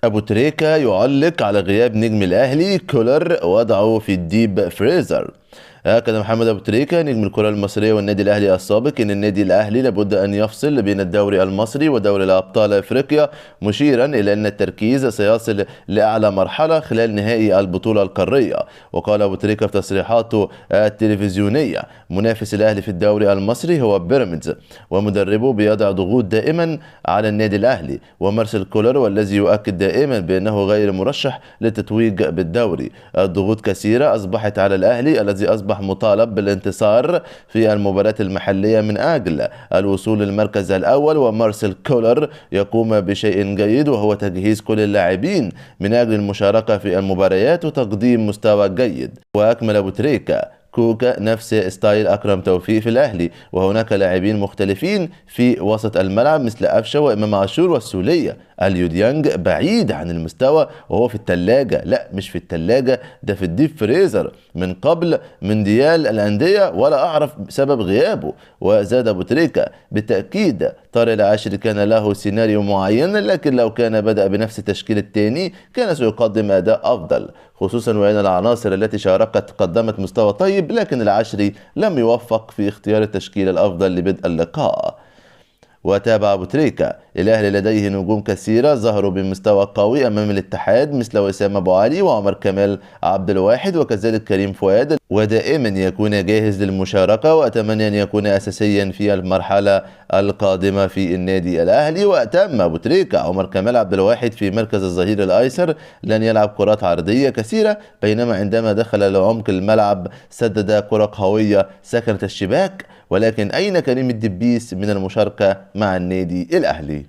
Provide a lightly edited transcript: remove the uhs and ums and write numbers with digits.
أبو تريكة يعلق على غياب نجم الأهلي كولر وضعه في ال deep freezer. هكذا محمد أبو تريكة نجم الكرة المصرية والنادي الأهلي السابق إن النادي الأهلي لابد أن يفصل بين الدوري المصري ودوري الأبطال أفريقيا، مشيرا إلى أن التركيز سيصل لأعلى مرحلة خلال نهائي البطولة القارية. وقال أبو تريكة في تصريحاته التلفزيونية: منافس الأهلي في الدوري المصري هو بيراميدز، ومدربه بيضع ضغوط دائما على النادي الأهلي، ومارسيل كولر والذي يؤكد دائما بأنه غير مرشح للتتويج بالدوري. الضغوط كثيرة أصبحت على الأهلي الذي أصبح مطالب بالانتصار في المباراة المحلية من أجل الوصول للمركز الأول، ومارسيل كولر يقوم بشيء جيد وهو تجهيز كل اللاعبين من أجل المشاركة في المباريات وتقديم مستوى جيد. وأكمل أبو تريكة: كوكا نفس style أكرم توفيق في الأهلي، وهناك لاعبين مختلفين في وسط الملعب مثل أفشة وإمام عاشور والسولية. اليو ديانج بعيد عن المستوى وهو في الثلاجة، لا مش في الثلاجة، ده في ال deep freezer من قبل مونديال الأندية ولا أعرف سبب غيابه. وزاد أبو تريكة: بالتأكيد طارق العشري كان له سيناريو معين، لكن لو كان بدأ بنفس التشكيل الثاني كان سيقدم أداء أفضل، خصوصا وأن العناصر التي شاركت قدمت مستوى طيب، لكن العشري لم يوفق في اختيار التشكيل الأفضل لبدء اللقاء. وتابع أبو تريكة: الأهلي لديه نجوم كثيرة ظهروا بمستوى قوي أمام الاتحاد مثل وسام أبو علي وعمر كمال عبد الواحد وكذلك كريم فؤاد، ودائما يكون جاهز للمشاركة، وأتمنى أن يكون أساسيا في المرحلة القادمة في النادي الأهلي. وأتم أبو تريكة: عمر كمال عبد الواحد في مركز الظهير الأيسر لن يلعب كرات عرضية كثيرة، بينما عندما دخل لعمق الملعب سدد كرة قوية سكنت الشباك، ولكن أين كريم الدبيس من المشاركة مع النادي الأهلي؟